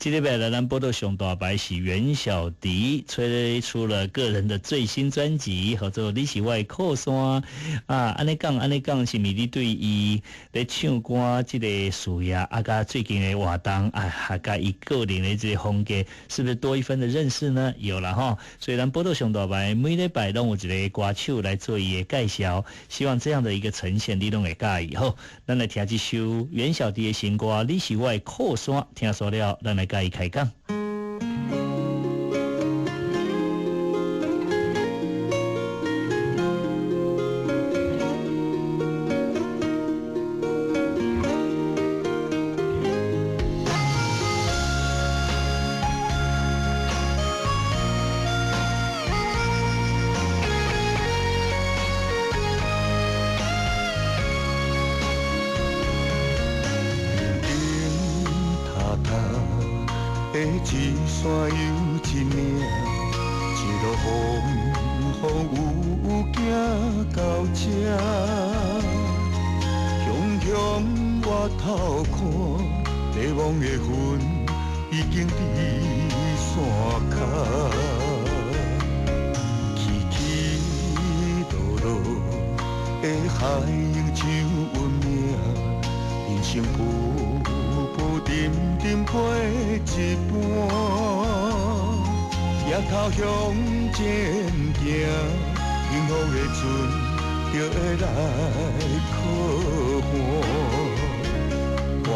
這禮拜來咱報道上大牌是袁小迪，推出了個人的最新專輯，號做《你是我的靠山》啊。按呢講，按呢講，是毋是你對伊咧唱歌這个事業，啊，佮最近的活動啊，啊，佮伊個人的這个風格，是不是多一分的認識呢？有啦吼。所以咱報道上大牌每禮拜攏有一個歌手來做伊的介紹，希望這樣的一個呈現，你攏會佮意。好，咱來聽這首袁小迪的新歌《你是我的靠山》，聽煞了，咱來共伊開講。一山又一嶺，一路風風雨雨行到這。雄雄回頭看，迷惘的云已經佇山跤。起起落落的海湧像阮命，人生浮浮沉沉過一半，抬頭向前行，幸福的船就會來靠岸。我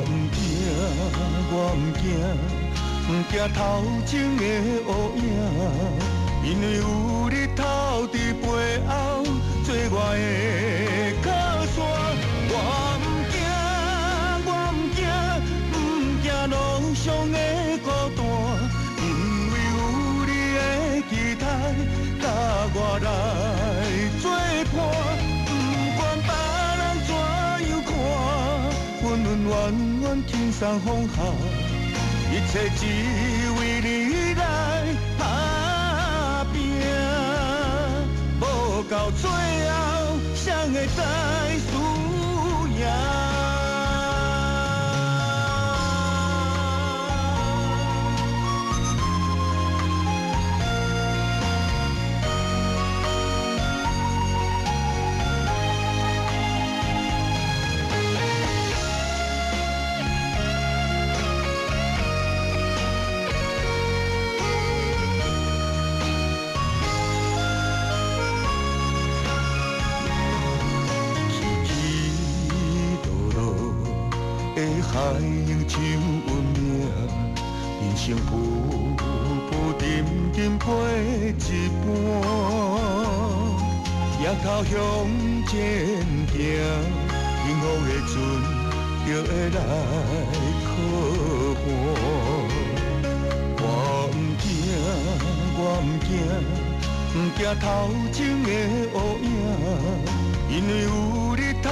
毋驚，我毋驚，毋驚頭前的烏影，因為有日頭佇背後做我的靠山。我毋驚，我毋驚，毋驚路上的孤單，因為有你的期待，佮我來做伴。不管別人怎樣看，溫溫暖暖輕鬆放下，一切只為你來打拼。無到最後，誰會知輸贏？海湧像阮命，人生浮浮沉沉过一半，抬頭向前行，幸福的船就會來靠岸。我毋驚，我毋驚，毋驚頭前的烏影，因為有日頭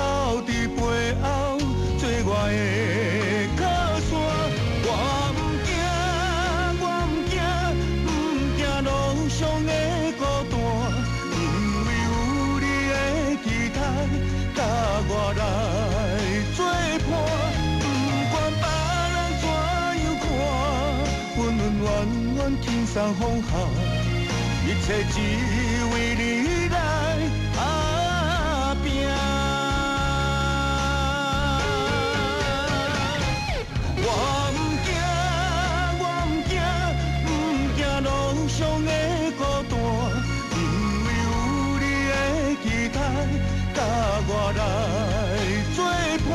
佇背後做我的靠山。我毋驚，我毋驚，毋驚路上的孤單，因為有你的期待，佮我來做伴。不管別人怎樣看，溫溫暖暖輕鬆放下，一切只為你來打拼。我毋驚，我毋驚，毋驚路上的孤單，因為有你的期待，佮我來做伴。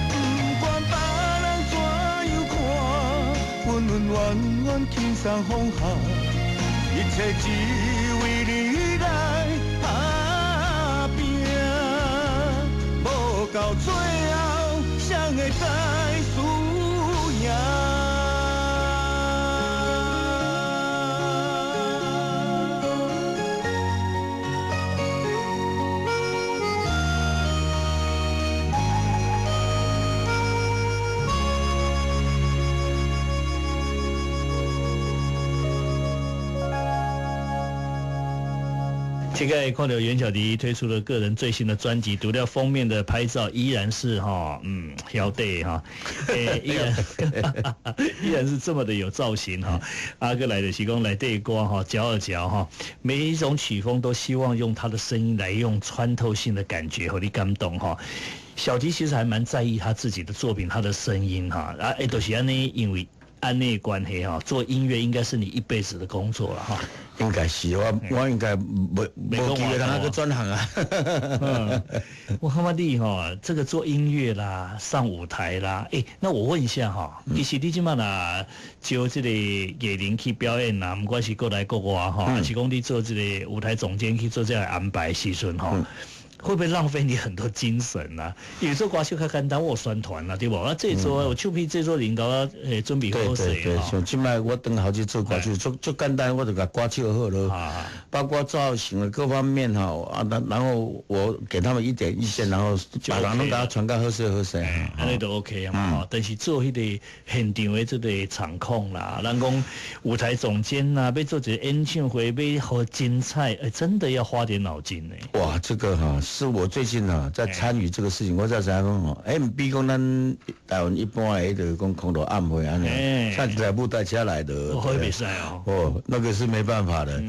不管別人怎樣看，溫溫暖暖輕鬆放下，一切只為你來打拼。無到最後，誰會知輸贏？這個看著袁小迪推出了個人最新的專輯，除了封面的拍照依然是哈，曉得哈，依然是這麼的有造型哈。啊閣來就是講內底歌哈，嚼一嚼哈，每一種曲風都希望用他的聲音來用穿透性的感覺予你感動哈。小迪其實還蠻在意他自己的作品，他的聲音哈，啊，欸，就是按呢，因為按呢關係哈，做音樂應該是你一輩子的工作了哈。應該是我應該無機會通去轉行啊。我感覺你哈，這個做音樂啦，上舞台啦，欸，那我問一下哈，其實你這擺若招這個藝人去表演啦，毋管是國內國外哈，還是講你做這個舞台總監去做這個安排時陣哈，會不會浪費你很多精神啊？有時候歌手較簡單，我有宣傳啦，對無？啊，製作有唱片製作人共我準備好勢。對對對，像這擺我當頭去做歌手，足簡單，我就共歌唱好囉，包括造型的各方面哈，啊，然後我給他們一點意見，然後把人攏共傳到好勢好勢，按呢就 OK 啊嘛。但是做彼個現場的這個場控啦，人講舞台總監啦，欲做一個演唱會，欲予精彩，欸，真的要花點腦筋呢。哇，這個哈。是我最近啊在參與這個事情，我才知影講吼，欸，毋比講咱台灣一般的彼個講空頭暗會按呢，像一台舞台車來的，會袂使哦。哦，那個是沒辦法的，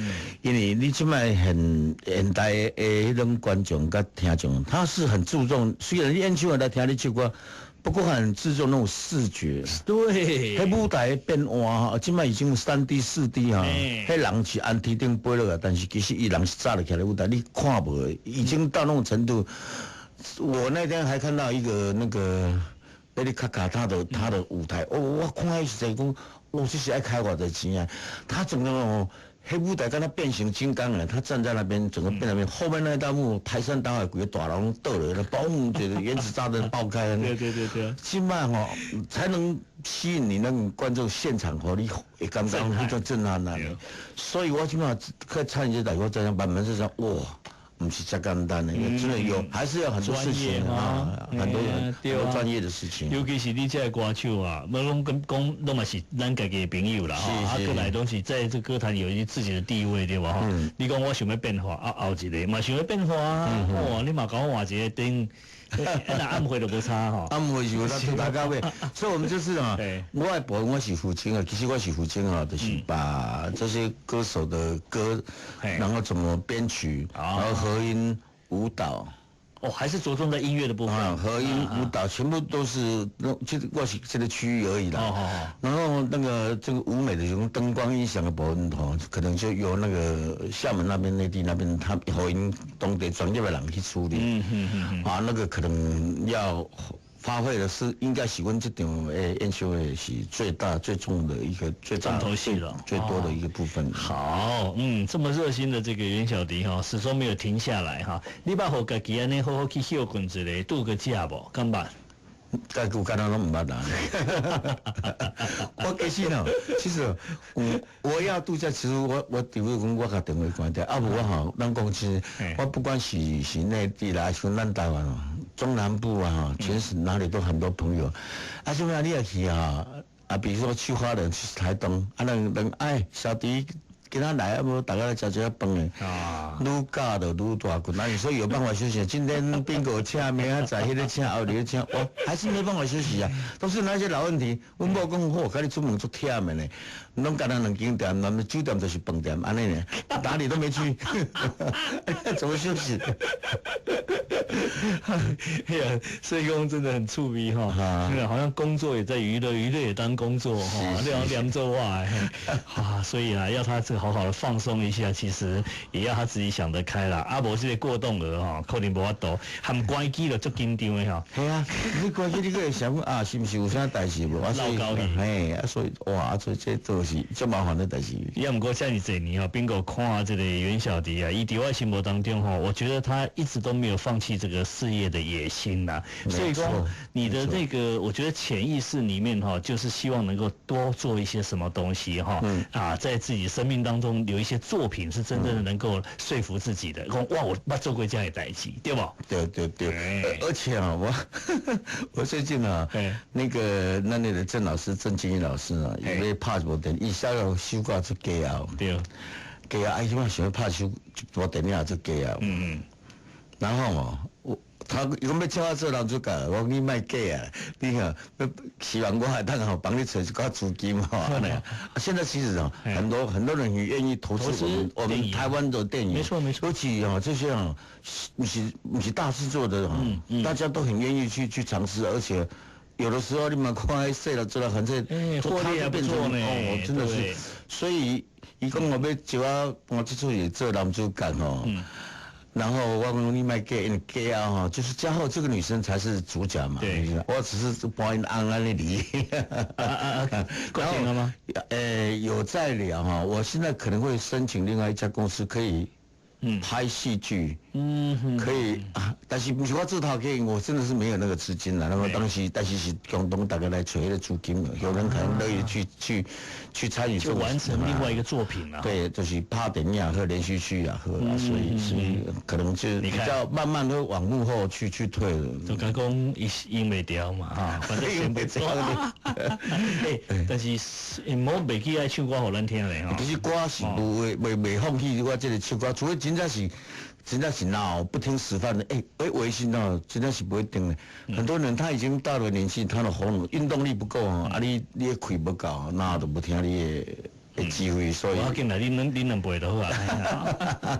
因為你這擺現代的彼種觀眾佮聽眾，他是很注重，雖然你演唱會來聽你唱歌，不過很注重那種視覺。彼舞台變換吼，這擺已經3D、4D 哈，彼人是按天頂飛落來，但是其實伊人是早就徛佇舞台，你看無，已經到那種程度。我那天還看到一個那個雷迪卡卡他的舞台，哦，我看彼時陣講，哦，這是愛開偌濟錢啊！他整個哦，彼舞台敢若變形金剛啊，他站在那邊，整個變那邊，後面那一大幕排山倒海，規個大樓攏倒落來，嘣，這個原子炸彈爆開。這擺吼才能吸引你那種觀眾現場予你會感覺非常震撼啊！所以我這擺去參與這代，我這樣慢慢就講，哇，毋是遮簡單的，真的有，還是要很多事情啊，很多很多專業的事情。尤其是你這個歌手啊，無攏講講攏嘛是咱家己的朋友啦，吼，啊，閣來攏是在這歌壇有一自己的地位對無？吼，你講我想欲變化，啊，後一個嘛想欲變化啊，哇，你嘛共我換一個燈。那暗會都無差吼，暗會是有得大家位，所以我們就是啊，我的部分我是負責啊，其實我是負責啊，就是把這些歌手的歌，然後怎麼編曲，然後合音、舞蹈。哦，還是着重在音樂的部分。合音、舞蹈全部都是，那其實我是這個區域而已啦。然後那個這個舞美的這種燈光音響的部分，吼，可能就由那個廈門那邊內地那邊，他予𪜶當地專業的人去處理。啊，那個可能要發揮的是，應該是阮這場的演唱會是最大最重的一個最大重頭戲了，最多的一個部分。好，這麼熱心的這個袁小迪哈，始終沒有停下來哈。你捌予家己按呢好好去歇睏一下，度個假無？敢捌？遮久敢若攏毋捌啦。我其實哦，其實我要度假，其實我除非講我共電話關掉，啊無我吼，咱講真，我不管是內地啦，還是咱台灣哦，中南部啊，全省哪裡都很多朋友。啊，什麼你也去啊？啊，比如說去花蓮、去台東，啊，人人哎，小迪。今仔來啊，無大家來食一下飯的。啊，愈教就愈大骨，那你說有辦法休息？今天賓果請，明仔載彼個請，後日請，我還是沒辦法休息啊。都是那些老問題。阮某講好，共你出門足忝的呢，攏干焦兩間店，咱酒店就是飯店，按呢呢，哪裡都沒去，怎麼休息？哎呀，所以講真的很趣味哈，好像工作也在娛樂，娛樂也當工作哈，兩做外，啊，所以啊，要他這個好好的放鬆一下，其實也要他自己想得開啦。啊，無這個過動兒哈，可能無法度，含關機就足緊張的哈。係啊，你關機你閣會想啊，是毋是有啥代誌無？啊，所以，嘿，啊，所以哇，所以這都是足麻煩的代誌。也毋過遮爾濟年吼，賓哥看這個袁小迪啊，伊佇我心目當中吼，我覺得他一直都沒有放棄這個事業的野心呐。所以說，你的那個，我覺得潛意識裡面哈，就是希望能夠多做一些什麼東西哈，啊，在自己生命當中有一些作品是真正的能夠說服自己的。講哇，我捌做過這樣的代誌，對無？對對對，而且啊，我最近啊，那個鄭老師鄭金玉老師啊，伊欲拍一部電影，伊寫了首歌出街啊。假啊！伊即摆想欲拍一首一部电影做假啊。然後哦，他伊講欲請我做男主角，我講你莫假啊！你吼，希望我會當吼幫你揣一寡資金吼。啊，現在其實哦，很多很多人很願意投資我們台灣的電影，沒錯沒錯。尤其哦這些哦，不是大製作的，大家都很願意去嘗試，而且有的時候你們看細了做了，反正獲利還不錯呢。哦，真的是，所以伊講我欲招我，我這齣戲做男主角哦。然後我講你莫假，因為假啊吼，就是嘉浩這個女生才是主角嘛。對，我只是扮演安安的你。決定了嗎？有在聊哈，我現在可能會申請另外一家公司，可以拍戲劇，可以啊，但是不是我做頭家，我真的是沒有那個資金啦。那麼當時，但是是共同大家來揣那個資金，有人可能樂意去參與，就完成另外一個作品了。對，就是拍電影和連續劇啊，和所以可能就比較慢慢會往幕後去退了。就講講伊應袂牢嘛，哈，反正先不做。但是毋好袂記愛唱歌予咱聽咧。其實歌是無未放棄我這個唱歌，除非真正是腦不聽使喚的，微信哦，真正是不會定的。很多人他已經到了年紀，他的喉嚨運動力不夠哦，啊你的氣不夠，那都不聽你的指揮，所以。我緊來，你兩背就好啊。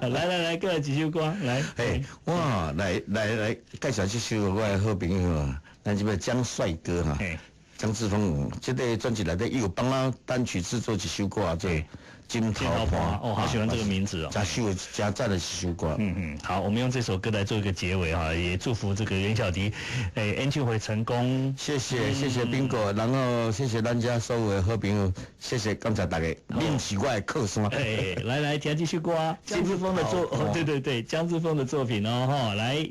來來來，過來一首歌，來。嘿，哇，來來來，介紹這首我的好朋友啊，咱這個江帥哥哈，江志峰，這個專輯內底伊有幫我單曲製作一首歌做。枕頭伴哦，好喜歡這個名字哦，真秀真讚的一首歌。好，我們用這首歌來做一個結尾哈，也祝福這個袁小迪，演唱會成功。謝謝謝謝賓哥，然後謝謝咱家所有的好朋友，謝謝感謝大家，恁是我的靠山。來來聽這首歌，江志峰的作，哦，對對對，江志峰的作品哦，哈，來。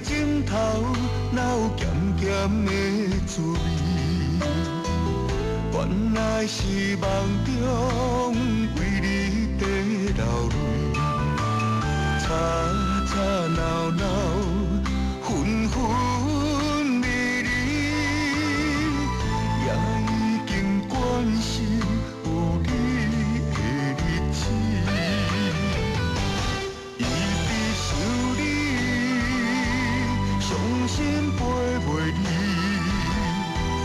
枕頭哪有鹹鹹的滋味？原來是夢中為你在流淚，吵吵鬧鬧，紛紛離離，也已經慣是有你的日子。一直想你，傷心陪袂你，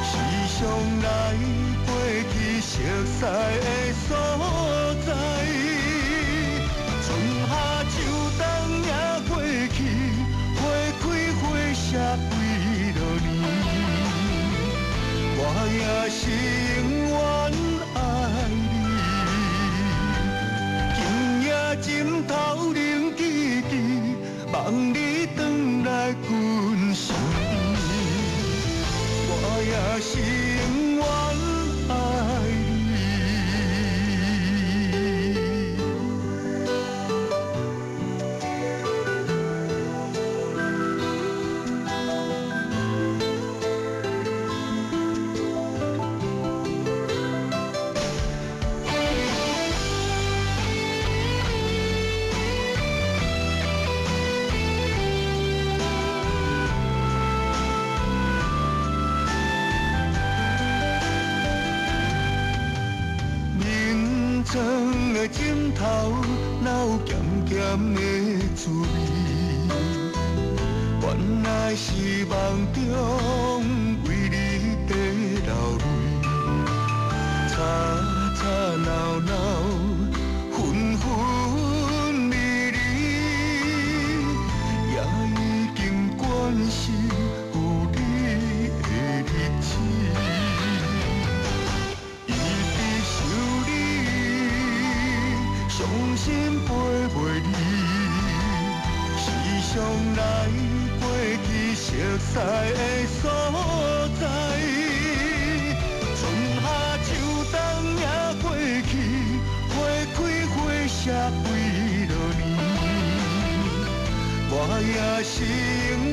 時常來過去熟似的所在。春夏秋冬也過去，花開花謝幾落年，我也是永遠愛你。今夜枕頭冷吱吱，望你轉來阮身邊，我也是永遠愛你。眠床的枕头哪有鹹鹹的滋味？原來是夢中為你在流淚，吵吵鬧鬧，紛紛離離，也已經慣是有你的日子。一直想你，傷心陪袂你，時常來過去熟似的所在。春夏秋冬也過去，花開花謝幾也是永